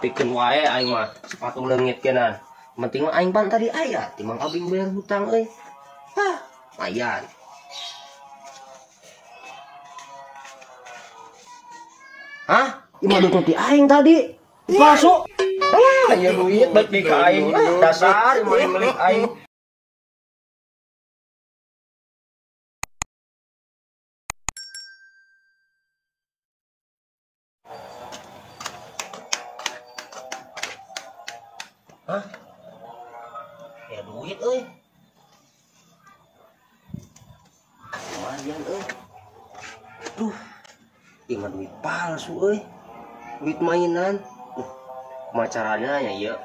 Tapi keun wae aing mah sepatu leungit kenan. Penting mah aing pan tadi aya timang abing bayar hutang euy. Hah, lumayan. Hah? Ieu mah duit ti aing tadi. Palsu. Ah, ieu duit baik di ka aing. Dasar ieu mah milik aing. Hah? Ya duit euy. Lumayan euy. Duh. Ieu mah duit palsu euy. Duit mainan. Kumaha caranya ya ieu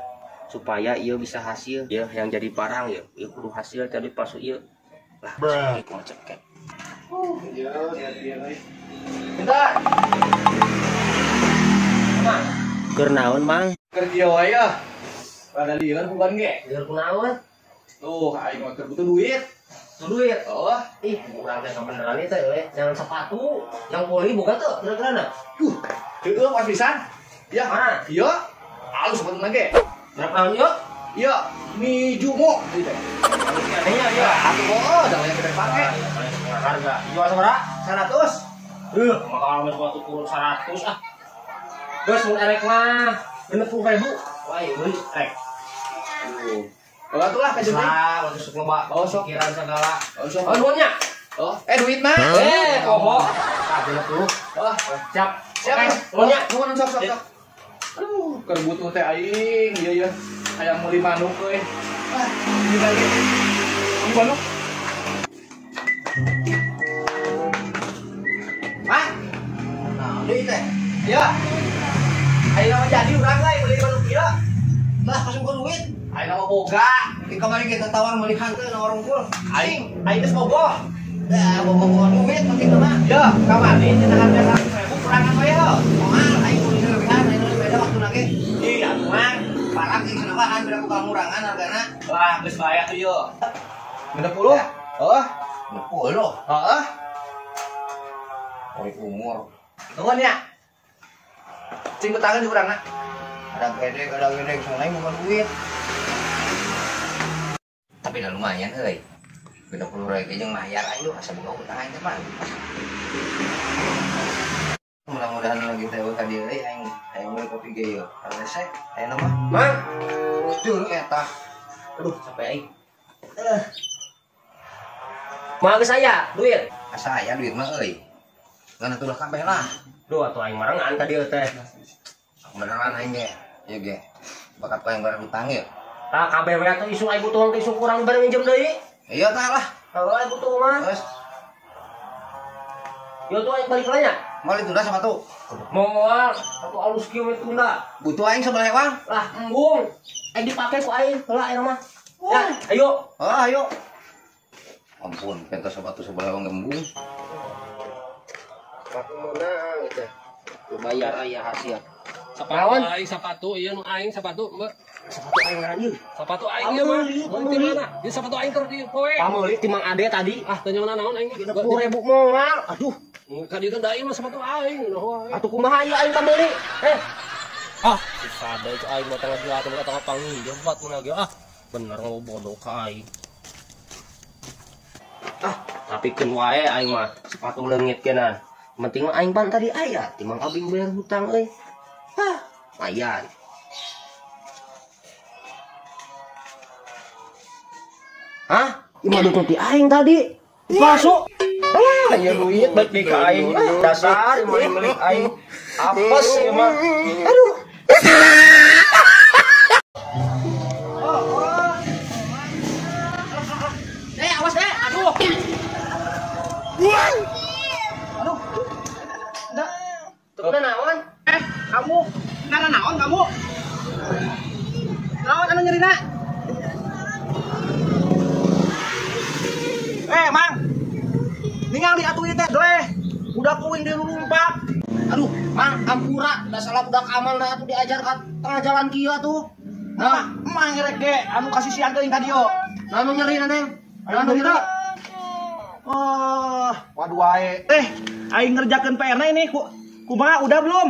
supaya ieu bisa hasil ya yang jadi barang ya. Ieu kudu hasil tadi palsu ieu. Lah, kumaha ceket. Ieu lihat euy. Bentar. Mang, keur naon, Mang? Keur kieu wae ya. Rada lieur bukan ge? Lieur kunaon? Tuh, aing mah keur butuh duit. Butuh duit? Oh. Ih, urang teh kebeneran ieu teh euy. Jangan sepatu yang poli boga teu kira-kirana? Duh, heueuh pas pisan. Ya, mana? Ieu alus sepatuna ge. Berapa naon ieu? Ieu Mizumo ieu teh. Anehnya ieu. Atuh oh, da yang kita pake. Harga. Jual sabaraha? 100. Heuh, mahal mah sepatu kurang 100 ah. Geus mun erek mah 60.000. Wah, ieu rek. Kalau tuh lah kajian. Lah, waktu sok loba pikiran segala. Oh, sok. Oh, nuhunnya. Oh, duit mah. Poho. Ah, 60. Oh, siap. Siap. Nuhunnya. Nuhun sok sok sok. Aduh, keur butuh teh aing. Ieu ieu. Hayang meuli manuk euy. Ah, ini lagi. Ini manuk. Hah? Nah, deui teh. Ya. Aing mah jadi urang euy meuli manuk ieu. Lah, kasih gua duit. Aing mah boga. Di kamari kita tawar meuli hanteu na warung pul. Aing, aing geus bogoh. Dah, bogoh duit penting mah. Ya, kamari cenah harga 100.000 kurangan we yo. Moal aing meuli lebihan, aing meuli beda waktuna ge. Ih, atuh mah. Parah sih kenapa kan beda ku kangurangan hargana. Wah, geus bae atuh yo. 60? Heeh. 60. Heeh. Ori umur. Nuhun ya. Cing betangan di urangna. Ada gede, soalnya mau duit. Tapi dah lumayan euy. 60.000 jeung mayar aing asa boga utang aing teh mah. Mudah-mudahan lagi teh ka dieu euy aing hayang meuli kopi ge ieu. Rese aya mah. Mang. Duh eta. Aduh, capek aing. Mah geus aya duit. Asa aya duit mah euy. Ngan atuh lah kabeh lah. Duh atuh aing marengan ka dieu teh. Beneran aing ge. Ieu ge. Bakat ku aing bayar hutang ieu. Tah kabeh we atuh isu aing butuh isu kurang bareng minjem deui. Iya tah lah. Heuh aing butuh mah. Geus. Yo tuh aing balik nya. Moal ditunda sepatu. Moal, sepatu alus kieu we tunda. Butuh aing sabaraha ewang? Lah embung. Aing dipake ku aing heula aing mah. Ya, ayo. Oh, ayo. Ampun, pentas sepatu sabaraha ewang embung. Sepatu menang gitu. Bayar aya hasil. Sepatu aing sepatu ieu nu aing sepatu, Mbak. Sepatu aing ngaran ieu. Sepatu aing ieu mah. Meuli ti mana? Ieu sepatu aing keur di poe. Pameuli ti Mang Ade tadi. Ah, teu nyaho naon aing. 60.000 moal. Aduh. Ka dieu teh da ieu mah sepatu aing. Atuh kumaha ieu aing pameuli? Eh. Ah, susah deui aing mah tengah jual tengah tengah panggil sepatuna ge ah. Bener ngobodo ka aing. Ah, tapi keun wae aing mah sepatu leungit kenan. Penting mah aing pan tadi aya timang abing bayar hutang euy. Hah, lumayan. Hah? Ieu mah duit ti aing tadi. Palsu. Ah, ieu duit baik di ka aing. Dasar ieu mah milik aing. Apes ieu mah. Aduh. Awas deh. Aduh. Aduh. Enggak. Tuh naon? Kamu nara naon kamu? Naon anu nyerina? Mang. Ningali atuh ieu teh deleh. Budak uing dirumpak. Aduh, Mang, ampura, da salah budak amal da atuh diajar ka tengah jalan kieu atuh. Nah, mang rek ge anu kasisian teuing ka dieu. Anu nyerina neng? Anu nyerina? Oh, waduh wae. Aing ngerjakeun PR-na ini kumaha udah belum?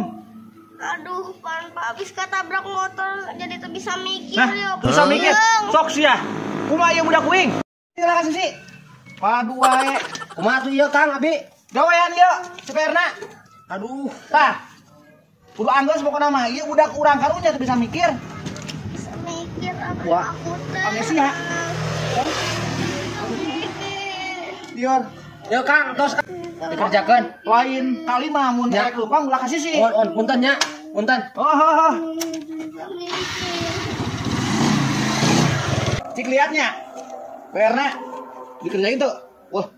Aduh, pan Pak habis ketabrak motor jadi tuh bisa mikir Nah, ya. bisa mikir. Sok sia. Kumaha ieu budak kuing? Silakan sisi. Padu wae. Kumaha tuh ieu Kang abi? Gawean ieu seperna. Aduh, Tah. Kudu anggeus pokona mah ieu budak urang karunya teu bisa mikir. Bisa mikir apa Wah, aku teh. amnesia. Lior. Yo Kang, tos dikerjakeun. Lain kali mah mun Ya. rek lupang ulah ka sisi. On on punten nya, punten. Oh, oh, oh. Bisa mikir. Cik liatnya. PR-na dikerjain tuh. Wah.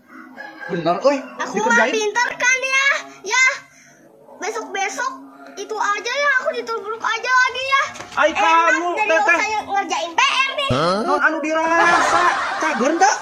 Bener euy, Aku mah dikerjain. pinter kan ya. Ya. Besok-besok itu aja ya aku ditubruk aja lagi ya. Ai Enak kamu dari teteh. saya ngerjain PR nih. Non anu dirasa cager teu?